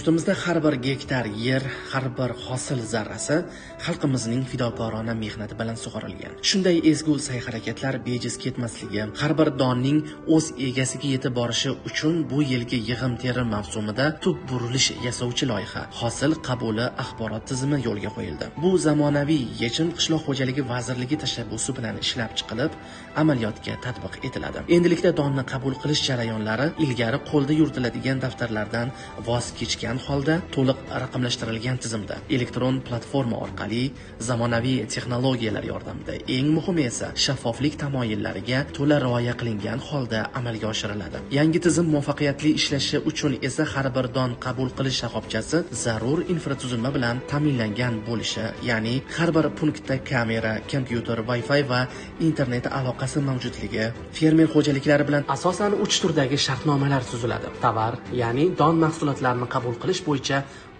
Yurtimizda har bir gektar yer, har bir hosil zarrasi xalqimizning fidokorona mehnati bilan sug'orilgan. Shunday ezgu sa'y-harakatlar bejiz ketmasligi, har bir donning o'z egasiga yetib borishi uchun bu yilgi yig'im-terim mavsumida tub burilish yasovchi loyiha hosil qabuli axborot tizimi yo'lga qo'yildi. Bu zamonaviy yechim Qishloq xo'jaligi vazirligi tashabbusi bilan ishlab chiqilib, amaliyotga tatbiq etiladi. Endilikda donni qabul qilish jarayonlari ilgari qo'lda yuritiladigan daftarlardan voz kechgan holda to'liq raqamlashtirilgan tizimda elektron platforma orqali zamonaviy texnologiyalar yordamida, eng muhimi esa shaffoflik tamoyillariga to'la rioya qilingan holda amalga oshiriladi. Yangi tizim muvaffaqiyatli ishlashi uchun esa har bir don qabul qilish shoxobchasi zarur infratuzilma bilan ta'minlangan bo'lishi, ya'ni har bir punktda kamera, kompyuter, Wi-Fi va internet aloqasi mavjudligi, fermer xo'jaliklari bilan asosan 3 turdagi shartnomalar tuziladi. Tovar, ya'ni don mahsulotlarini qabul qilish bo'yicha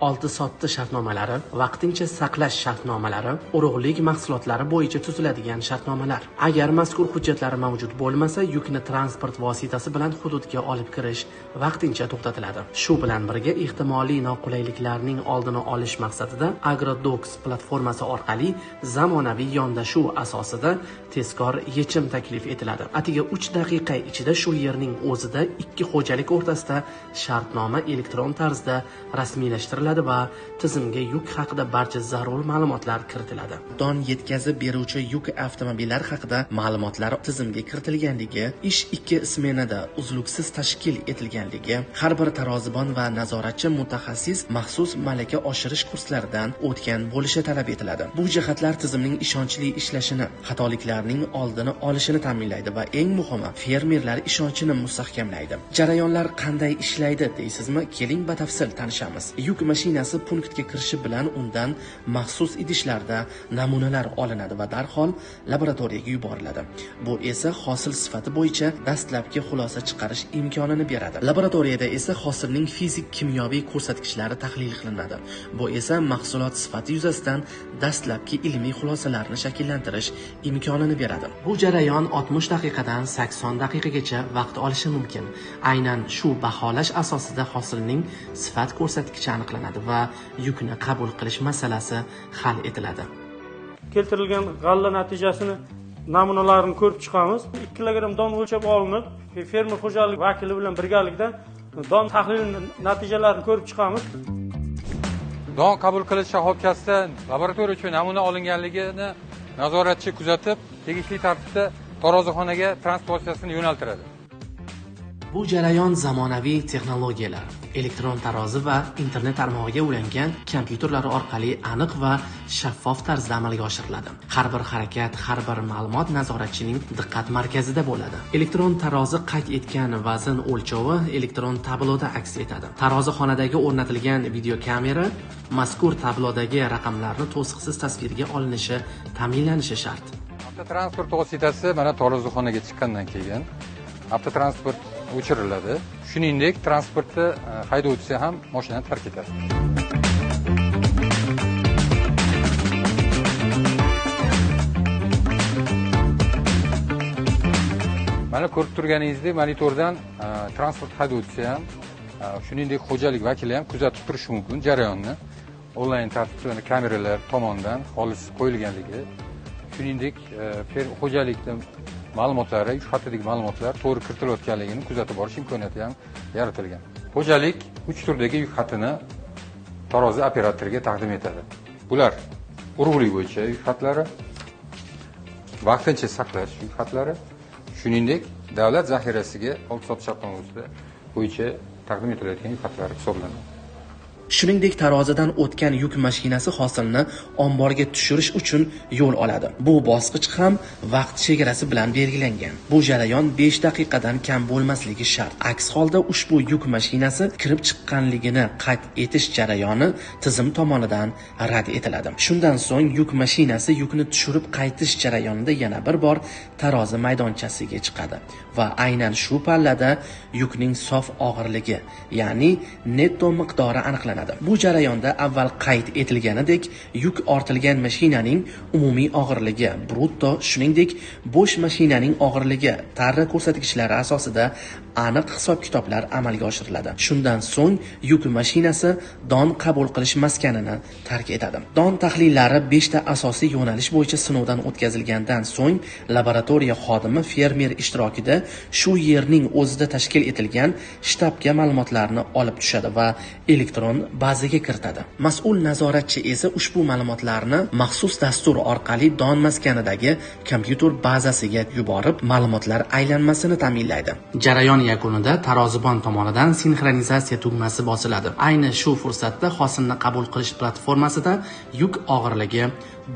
oldi-sotdi shartnomalari, vaqtincha saqlash shartnomalari, urug'lik mahsulotlari bo'yicha tuziladigan shartnomalar. Agar mazkur hujjatlar mavjud bo'lmasa, yukni transport vositasi bilan hududga olib kirish vaqtincha to'xtatiladi. Shu bilan birga ehtimoliy noqulayliklarning oldini olish maqsadida AgroDocs platformasi orqali zamonaviy yondashuv asosida tezkor yechim taklif etiladi. Atigi 3 daqiqa ichida shu yerning o'zida ikki xo'jalik o'rtasida shartnoma elektron tarzda rasmiylashtiriladi va tizimga yuk haqida barcha zarur ma'lumotlar kiritiladi. Don yetkazib beruvchi yuk avtomobillari haqida ma'lumotlar tizimga kiritilganligi, ish 2 smenada uzluksiz tashkil etilganligi, har bir tarozibon va nazoratchi mutaxassis maxsus malaka oshirish kurslaridan o'tgan bo'lishi talab etiladi. Bu jihatlar tizimning ishonchli ishlashini, xatoliklarning oldini olishini ta'minlaydi va eng muhimi fermerlar ishonchini mustahkamlaydi. Jarayonlar qanday ishlaydi deysizmi? Keling batafsil tanishamiz. Yuk mashinasi punktga kirishi bilan undan maxsus idishlarda namunalar olinadi va darhol laboratoriyaga yuboriladi. Bu esa hosil sifati bo'yicha dastlabki xulosa chiqarish imkonini beradi. Laboratoriyada esa hosilning fizik kimyoviy ko'rsatkichlari tahlil qilinadi. Bu esa mahsulot sifati yuzasidan dastlabki ilmiy xulosalarni shakllantirish imkonini beradi. Bu jarayon 60 daqiqadan 80 daqiqagacha vaqt olishi mumkin. Aynan shu baholash asosida hosilning sifat ko'rsatkichi aniqlanadi va yukni qabul qilish masalasi hal etiladi. Keltirilgan g'alla natijasini namunalarini ko'rib chiqamiz. 2 kilogramm don o'lchab olinib, fermer xo'jalik vakili bilan birgalikda don tahlil natijalarini ko'rib chiqamiz. Don qabul qilish shoxobchasida laboratoriya uchun namuna olinganligini nazoratchi kuzatib, tegishli tartibda tarozixonaga transport vositasini yo'naltiradi. Bu jarayon zamonaviy texnologiyalar, elektron tarozi va internet tarmog'iga ulangan kompyuterlar orqali aniq va shaffof tarzda amalga oshiriladi. Har bir harakat, har bir ma'lumot nazoratchining diqqat markazida bo'ladi. Elektron tarozi qayd etgan vazn o'lchovi elektron tabloda aks etadi. Tarozixonadagi o'rnatilgan videokamera mazkur tablodagi raqamlarni to'siqsiz tasvirga olinishi ta'minlanishi shart. Avtotransport vositasi mana tarozixonaga chiqqandan keyin avtotransport o'chiriladi. Shuningdek, transportni haydovchisi ham mashinani tark etadi. Mana ko'rib turganingizdek, monitordan transport haydovchisi ham, shuningdek, xo'jalik vakili ham kuzatib turishi mumkin jarayonni. Onlayn tartibda kameralar tomonidan xolis qo'yilganligi, shuningdek, xo'jalikning ma'lumotlari, yuk xatidagi ma'lumotlar to'g'ri kiritilayotganligini kuzatib borish imkoniyati ham yaratilgan. Xo'jalik 3 turdagi yuk xatini tarozi operatoriga taqdim etadi. Bular urug'lik bo'yicha yuk xatlari, vaqtincha saqlash yuk xatlari, shuningdek, davlat zaxirasiga oldi-sotdi shartnomasi bo'yicha taqdim etilayotgan yuk xatlari hisoblanadi. Shuningdek, tarozidan o'tgan yuk mashinasi hosilni omborga tushirish uchun yo'l oladi. Bu bosqich ham vaqt chegarasi bilan belgilangan. Bu jarayon 5 daqiqadan kam bo'lmasligi shart. Aks holda ushbu yuk mashinasi kirib chiqqanligini qayd etish jarayoni tizim tomonidan rad etiladi. Shundan so'ng yuk mashinasi yukni tushirib qaytish jarayonida yana bir bor tarozi maydonchasiga chiqadi va aynan shu pallada yukning sof og'irligi, ya'ni netto miqdori aniqlanadi. Bu jarayonda avval qayd etilganidek yuk ortilgan mashinaning umumiy og'irligi, brutto, shuningdek bo'sh mashinaning og'irligi tarra ko'rsatkichlari asosida aniq hisob-kitoblar amalga oshiriladi. Shundan so'ng yuk mashinasi don qabul qilish maskanini tark etadi. Don tahlillari 5 ta asosiy yo'nalish bo'yicha sinovdan o'tkazilgandan so'ng laboratoriya xodimi fermer ishtirokida shu yerning o'zida tashkil etilgan shtabga ma'lumotlarni olib tushadi va elektron bazaga kiritadi. Mas'ul nazoratchi esa ushbu ma'lumotlarni maxsus dastur orqali don maskanidagi kompyuter bazasiga yuborib, ma'lumotlar aylanmasini ta'minlaydi. Jarayon yakunida tarozibon tomonidan sinxronizatsiya tugmasi bosiladi. Ayni shu fursatda hosilni qabul qilish platformasida yuk og'irligi,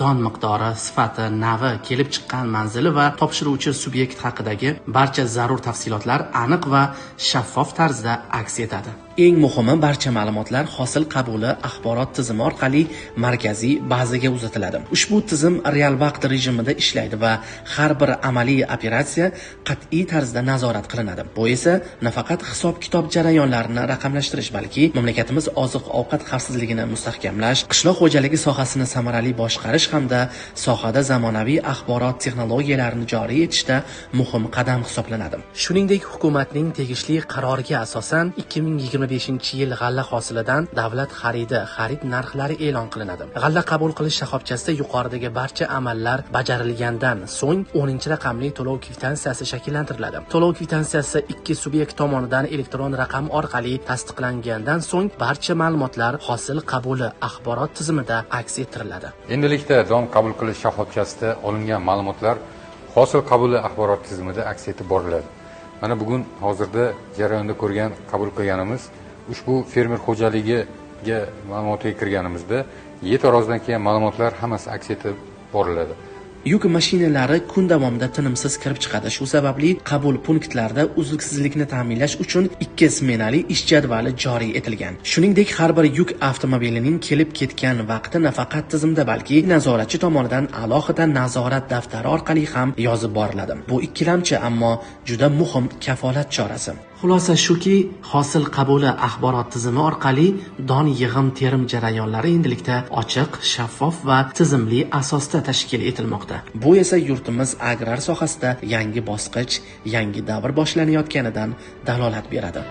don miqdori, sifati, navi, kelib chiqqan manzili va topshiruvchi subyekt haqidagi barcha zarur tafsilotlar aniq va shaffof tarzda aks etadi. Eng muhimi, barcha ma'lumotlar hosil qabuli axborot tizimi orqali markaziy bazaga uzatiladi. Ushbu tizim real vaqt rejimida ishlaydi va har bir amaliy operatsiya qat'iy tarzda nazorat qilinadi. Bu esa nafaqat hisob-kitob jarayonlarini raqamlashtirish, balki mamlakatimiz oziq-ovqat xavfsizligini mustahkamlash, qishloq xo'jaligi sohasini samarali boshqarish hamda sohada zamonaviy axborot texnologiyalarini joriy etishda muhim qadam hisoblanadi. Shuningdek, hukumatning tegishli qaroriga asosan 2025-yil g'alla hosilidan davlat xaridi, xarid narxlari e'lon qilinadi. G'alla qabul qilish shoxobchasida yuqoridagi barcha amallar bajarilgandan so'ng 10-raqamli to'lov kvitansiyasi shakllantiriladi. To'lov kvitansiyasi ikki subyekt tomonidan elektron raqam orqali tasdiqlangandan so'ng barcha ma'lumotlar hosil qabuli axborot tizimida aks ettiriladi. Endilikda don qabul qilish shoxobchasida olingan ma'lumotlar hosil qabuli axborot tizimida aks etib boriladi. Mana bugun hozirda jarayonda ko'rgan, qabul qilganimiz ushbu fermer xo'jaligiga ma'lumotiga kirganimizda yetarozdan kelgan ma'lumotlar hammasi aks etib boriladi. Yuk mashinalari kun davomida tinimsiz kirib chiqadi. Shu sababli qabul punktlarida uzluksizlikni ta'minlash uchun 2 smenali ish jadvali joriy etilgan. Shuningdek, har bir yuk avtomobilining kelib ketgan vaqti nafaqat tizimda, balki nazoratchi tomonidan alohida nazorat daftari orqali ham yozib boriladi. Bu ikkilamchi, ammo juda muhim kafolat chorasi. Xulosa shuki, hosil qabuli axborot tizimi orqali don yig'im terim jarayonlari endilikda ochiq, shaffof va tizimli asosda tashkil etilmoqda. Bu esa yurtimiz agrar sohasida yangi bosqich, yangi davr boshlanayotganidan dalolat beradi.